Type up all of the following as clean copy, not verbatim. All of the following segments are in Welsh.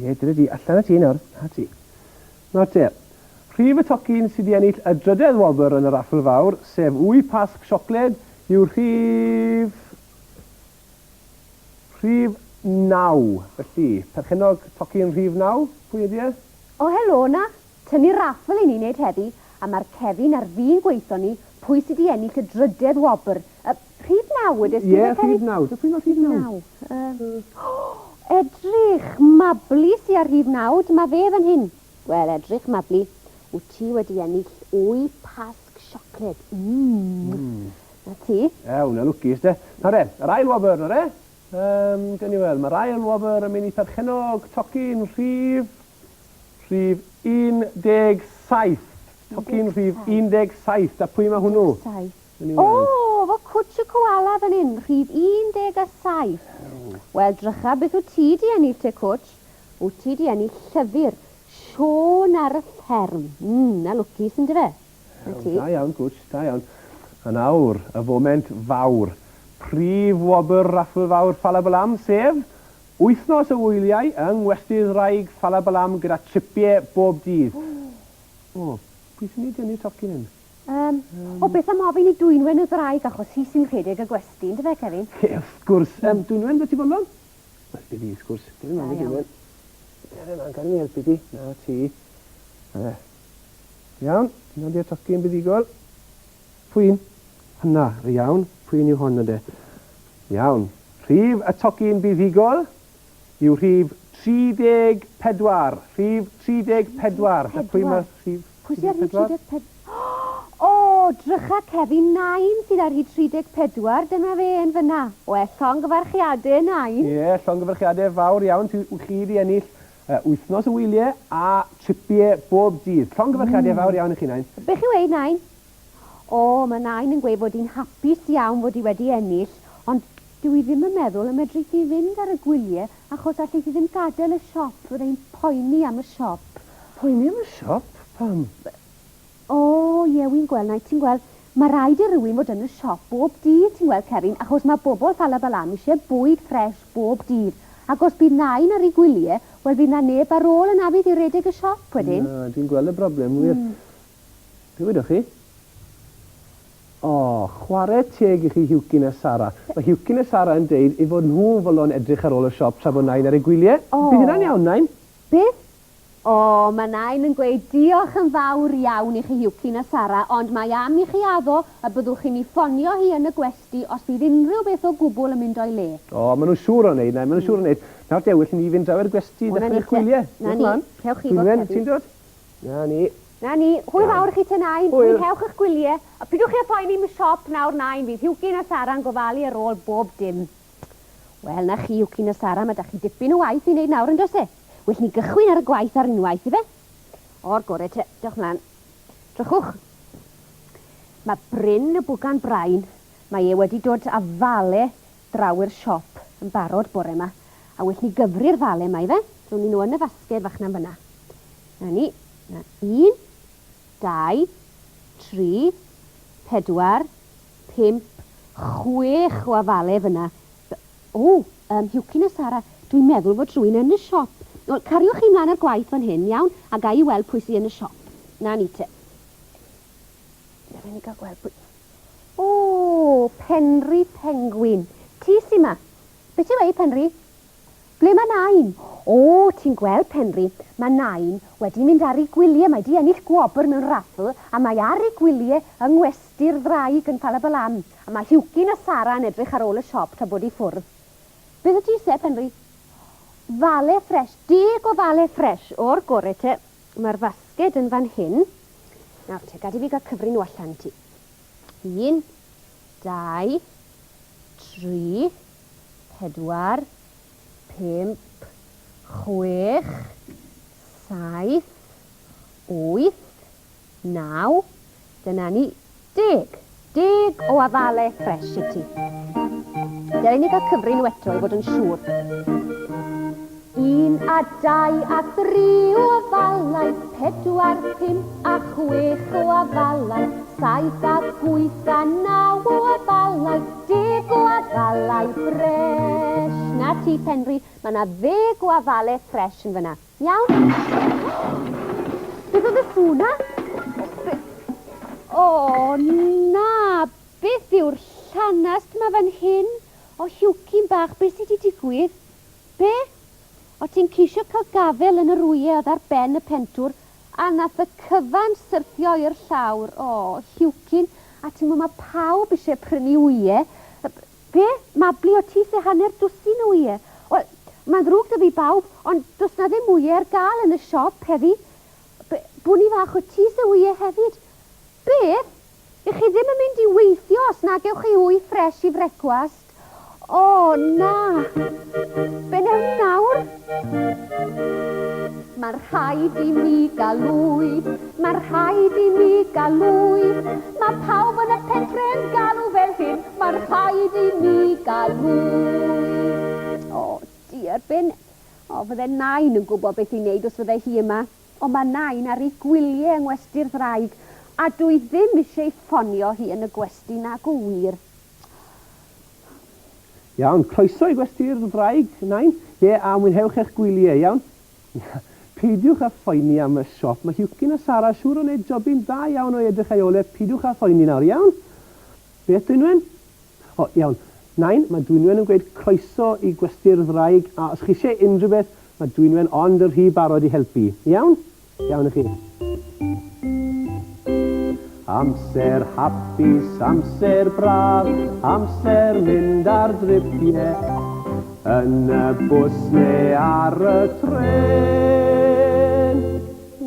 Ie, dyna di, allan â ti nawr. Na ti. Nawr te, rhif y tocyn sydd wedi ennill y drydedd wobr yn y raffl fawr, sef wy Pasg siocled, yw rhif... Rhif naw. Felly, perchennog tocyn rhif naw, pwy ydi e? O helo 'na! Tynnu raffl i ni neud heddi, a ma'r Kevin ar fin gweutho ni pwy sy 'di ennill y drydedd wobr. Yy, rhif naw wedes ti Ie, ife Kevin? rhif naw. Ta pwy ma rhif naw? Naw. Yy, o! Edrych! Mabli sy ar rhif naw, dyma fe fan hyn. Wel, edrych Mabli, wt ti wedi ennill wy Pasg siocled. Mmm. 'Na ti. Ew, 'na lwcus de. Nawr de, yr ail wobr, nawr de. Yym, gawn ni weld. Mae'r ail wobr yn mynd i perchennog tocyn rhif... Rhif 17. Tocyn rhif 17. Da pwy mae hwnnw? 17. O, fo Cwtsh y Koala fan hyn, rhif 17. Wel, drycha beth wyt ti 'di ennill te, Cwtsh. Wyt ti 'di ennill llyfr Siôn ar y fferm. Mm, 'na lwcus, yndyfe? Na ti. Da iawn, Cwtsh, da iawn. A nawr, y foment fawr. Prif wobr raffl fawr Ffalabalam, sef wythnos o wyliau yng Ngwesty'r Ddraig Ffalabalam gyda tripie bob dydd. O, pwy sy'n ei dynnu'r tocyn hyn? Yym, o, beth am ofyn i Dwynwen y Ddraig, achos hi sy'n rhedeg y gwesty, yndyfe, Kevin? Ie, wrth gwrs. Yym, Dwynwen, wyt ti fodlon? Helpu fi, wrth gwrs. Dere 'mlaen, Dwynwen. Dere 'mlaen, gad i mi helpu di. Na ti. Na fe. Iawn, dyna di'r tocyn buddugol. Pwy un? Hwnna, iawn. Pwy un yw hon ynde? Iawn. Rhif y tocyn buddugol yw rhif 34. Rhif 34. Da pwy mae rhif 34? Pwy sydd ar rhif 34? O, drycha Kevin, Nain sydd ar rhif 34. Dyma fe yn fyna. Wel, llongyfarchiadau, Nain. Ie, llongyfarchiadau fawr iawn. Ti, chi wedi ennill Wythnos o wylie a tripie bob dydd. Llongyfarchiade fawr iawn i chi Nain. Be chi'n weud Nain? O, mae Nain yn gweud fod hi'n hapus iawn fod hi wedi ennill, ond dyw hi ddim yn meddwl y medrith hi fynd ar y gwylie achos allith hi ddim gadael y siop, fydde hi'n poeni am y siop. Poeni am y siop? Pam? O, ie, wi'n gweld, Nain, ti'n gweld, ma' raid i rywun fod yn y siop bob dydd, ti'n gweld, Kevin, achos ma' bobl Falabalam isie bwyd ffresh bob dydd, ac os bydd Nain ar ei gwylie, wel fydd 'na neb ar ôl yn afydd i redeg y siop wedyn. Na, dwi'n gweld y broblem, wir. Be wedoch chi? O, chware teg i chi Huwcyn a Sara. Ma' Huwcyn a Sara yn deud eu fod nhw'n fodlon edrych ar ôl y siop tra bod Nain ar ei gwylie. O. Bydd hynna'n iawn, Nain? Beth? O, mae Nain yn gweud diolch yn fawr iawn i chi Huwcyn a Sara, ond mae am i chi addo y byddwch chi'n i ffonio hi yn y gwesty os bydd unrhyw beth o gwbl yn mynd o'i le. O, maen nhw'n siŵr o wneud, Nain, maen nhw'n siŵr o wneud. Nawr te, well i ni fynd draw i'r gwesty i O, na ddechrau ni eich te. gwyliau. Na Diolch ni. mlaen. Cewch chi fod, Dwynwen, Kevin. ti'n dod? Na ni. Na ni. Hwyl Iawn. fawr i chi te, Nain. Hwyl. Mwynhewch eich gwyliau. A pidwch chi â phoeni am y siop nawr, Nain, fydd Huwcyn a Sara'n gofalu ar ôl bob dim. Wel, 'na chi, Huwcyn a Sara, mae 'da chi dipyn o waith i wneud nawr, yn does e? Well ni gychwyn ar y gwaith ar unwaith, ife? O'r gore te, dewch mlan. Drychwch. Mae Bryn y bwgan brain, mae e wedi dod â fale draw i'r siop yn barod bore 'ma, a well ni gyfri'r fale 'ma, ife? Rown ni nhw yn y fasged fach 'na'n fyna. Na ni. Na, un, dau, tri, pedwar, pump, chwech o afale fyna. O, yym, Huwcyn a Sara, dwi'n meddwl fod rhywun yn y siop. Wel, cariwch chi mlaen â'r gwaith fan hyn, iawn? A ga i weld pwy sy yn y siop. Na ni te. Na, rhaid ni gael gweld pwy... O, Penri Pengwin. Ti sy 'ma. Be ti'n weud, Penri? Ble mae Nain? O, ti'n gweld, Penri, mae Nain wedi mynd ar ei gwylie, mae 'di ennill gwobr mewn raffl a mae ar ei gwylie yng Ngwesty'r Ddraig yn Falabalam, a mae Huwcyn a Sara yn edrych ar ôl y siop tra bod hi ffwrdd. Beth wyt ti isie, Penri? Fale ffresh, deg o fale ffresh, o'r gore te. Mae'r fasged yn fan hyn. Nawr te, gad i fi gael cyfri nhw allan i ti. Un, dau, tri, pedwar, pump, chwech, saith, 8, 9, dyna ni, 10. 10 o afale ffresh i ti. Dere ni gael cyfri nhw eto i fod yn siŵr. Un a dau a thri o afalau, pedwar, pump a chwech o afalau, saith a wyth a naw o afalau, deg o afalau ffresh. Na ti, Penri, mae 'na ddeg o afalau ffresh yn fyna. Iawn? Beth oedd y sŵn 'na? Be- O, na! Beth yw'r llanast 'ma fan hyn? O, Huwcyn bach, beth sy 'di digwydd? Be? O ti'n ceisio cael gafel yn yr wyau oedd ar ben y pentwr, a nath y cyfan syrthio i'r llawr. O, Huwcyn, a ti'n gwybod mae pawb eisiau prynu wyau. Be? Mabli, o ti isie hanner dwsin o wyau? Wel, mae'n ddrwg 'da fi bawb, ond does 'na ddim wyau ar gael yn y siop heddi. Be? Bwni fach, o ti isie wyau hefyd? Beth? Y'ch chi ddim yn mynd i weithio os nag ewch chi wy ffresh i frecwast. O, na! Be wnewn ni nawr? Mae'n rhaid i mi gael wy, mae'n rhaid i mi gael wy. Mae pawb yn y pentre yn galw fel hyn, mae'n rhaid i mi gael wy. O, dear, be... O, fydde Nain yn gwybod beth i wneud os fydde hi yma. Ond mae Nain ar ei gwylie yng Ngwesty'r Ddraig, a dw i ddim eisiau ei ffonio hi yn y gwesty nagw wir. Iawn, croeso i Gwesty'r Ddraig, Nain. Ie, a mwynhewch eich gwylie, iawn? Peidiwch â phoeni am y siop, mae Huwcyn a Sara siŵr o wneud jobyn dda iawn o'i edrych a'i ôl e, peidiwch â phoeni nawr, iawn? Beth, Dwynwen? O, iawn. Nain, mae Dwynwen yn gweud croeso i Gwesty'r Ddraig, a os chi eisiau unrhyw beth, mae Dwynwen ond yn rhy barod i helpu. Iawn? Iawn i chi. Amser hapus, amser braf, amser mynd ar dripie, yn y bws neu ar y trên.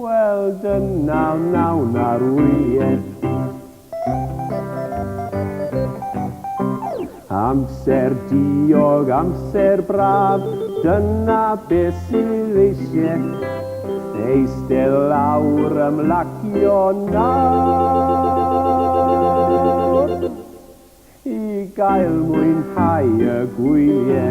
Wel, dyna wnawn ar wyliau. Amser diog, amser braf, dyna beth sydd eisie. Eistedd lawr, ymlacio nawr. I gael mwynhau y gwylie.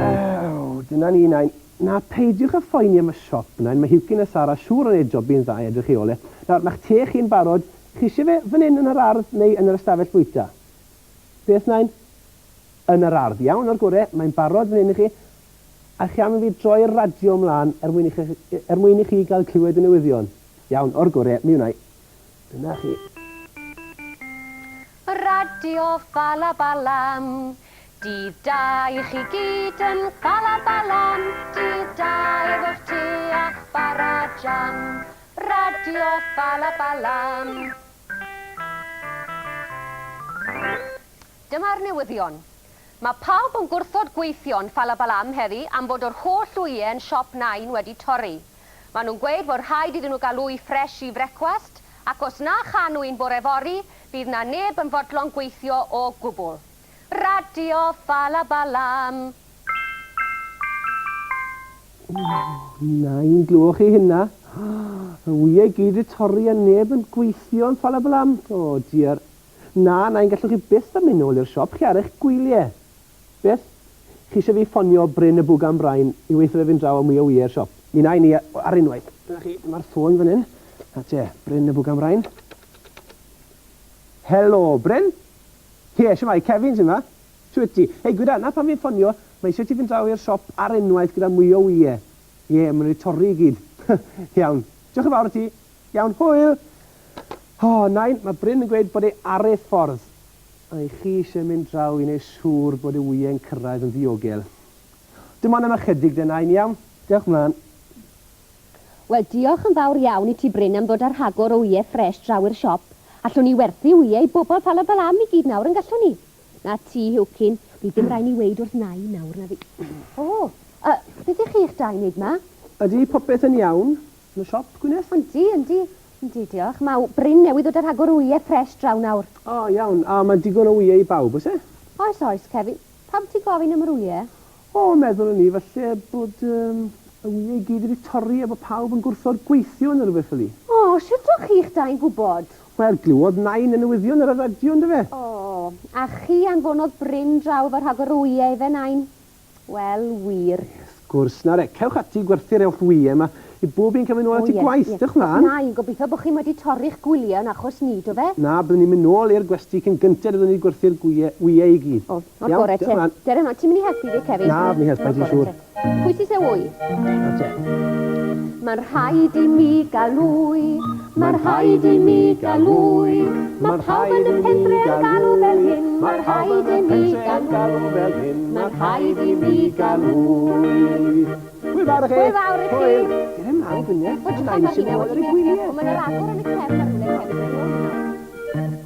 Ew, dyna ni, Nain. Na, peidiwch â phoeni am y siop, Nain. Mae Huwcyn a Sara siŵr o wneud jobyn dda i edrych i ôl e. Nawr, ma'ch te chi'n barod. Chi eisiau fe fan hyn yn yr ardd neu yn yr ystafell fwyta? Beth, Nain? Yn yr ardd. Iawn, o'r gore. Mae'n barod fan hyn i chi. A chi am i fi droi'r radio ymlaen er mwyn i chi, er mwyn i chi gael clywed y newyddion? Iawn, o'r gore, mi wna i. Dyna chi. Radio Falabalam, Dydd da i chi gyd yn Falabalam, Dydd da efo'ch te a'ch bara jam. Radio Falabalam. Dyma'r newyddion. Mae pawb yn gwrthod gweithio yn Falabalam heddi am fod yr holl wyau yn siop Nain wedi torri. Maen nhw'n gweud fod rhaid iddyn nhw gael wy ffresh i frecwast, ac os na chan nhw un bore fory, fydd 'na neb yn fodlon gweithio o gwbl. Radio Falabalam. Nain, glywch chi hynna? Y wyau i gyd 'di torri a neb yn gweithio yn Falabalam. O, diar. Na, Nain, gallwch chi byth â mynd nôl i'r siop, chi ar eich gwylie. Beth? Chi eisiau fi ffonio Bryn y Bwgan Brain i weithio fe fynd draw â mwy o wyau i'r siop? Mi wna i 'ny ar unwaith. Dyna chi, dyma'r ffôn fan hyn. Na te, Bryn y Bwgan Brain. Helo, Bryn? Hie, shwmae, Kevin sy 'ma. Shwt ti? Hei, gweda, 'na pam fi'n ffonio, mae eisiau ti fynd draw i'r siop ar unwaith gyda mwy o wyau. Ie, maen nhw wedi torri i gyd. Iawn. Diolch yn fawr i ti. Iawn, hwyl! O, Nain, mae Bryn yn gweud bod e ar ei ffordd. A i chi eisiau mynd draw i wneud siŵr bod y wyau'n cyrraedd yn ddiogel. Dim ond am ychydig de, Nain, iawn? Dewch mlaen. Wel, diolch yn fawr iawn i ti Bryn am ddod â rhagor o wyau ffresh draw i'r siop. Allwn ni werthu wyau i bobl Falabalam i gyd nawr yn gallwn ni? Na ti, Huwcyn, fydd dim rai' ni weud wrth Nain nawr na fi. O, yy, beth y'ch chi i'ch dau neud 'ma? Ydy popeth yn iawn yn y siop, Gwyneth? Yndi, yndi. Yndi, diolch. Mae Bryn newydd ddod â rhagor o wyau ffresh draw nawr. O, iawn. A mae digon o wyau i bawb, oes e? Oes, oes, Kevin. Pam ti'n gofyn am yr wyau? O, meddwl o'n i falle bod, yym... y wyau i gyd wedi torri a bod pawb yn gwrthod gweithio neu rhywbeth fel 'ny. O, shwt o'ch chi'ch dau'n gwybod? Wel, glywodd Nain y newyddion ar y radio, yndyfe? O, a chi anfonodd Bryn draw efo rhagor o wyau ife, Nain? Wel, wir. Wrth gwrs, nawr e, cewch ati i gwerthu'r holl wyau 'ma i bob un cael mynd nôl at ei gwaith. Dewch mlaen. Nain, gobeithio bod chi'm wedi torri'ch gwyliau yn achos ni, do fe? Na, byddwn ni'n mynd nôl i'r gwesty cyn gynted a byddwn ni wedi gwerthu'r gwyau, wyau i gyd. O, o'r gorau te. Dere mlaen. Ti'n mynd i helpu fi, Kevin? Na, fi'n helpu ti'n siŵr. Pwy sy isie wy? Nawr te. Mae'n rhaid i mi gael wy, mae'n rhaid i mi gael wy. Mae pawb yn y pentre yn galw fel hyn, mae'n rhaid i mi gael wy. Mae'n rhaid i mi gael wy. Hwyl fawr i chi. Hwyl fawr i chi. Hwyl. Dere mlaen, Gwyneth. O, Nain drycha isie ar mynd hynna, nôl ar ei gwyliau. Mae'n yr agor yn y cefn ar rhywle, Kevin.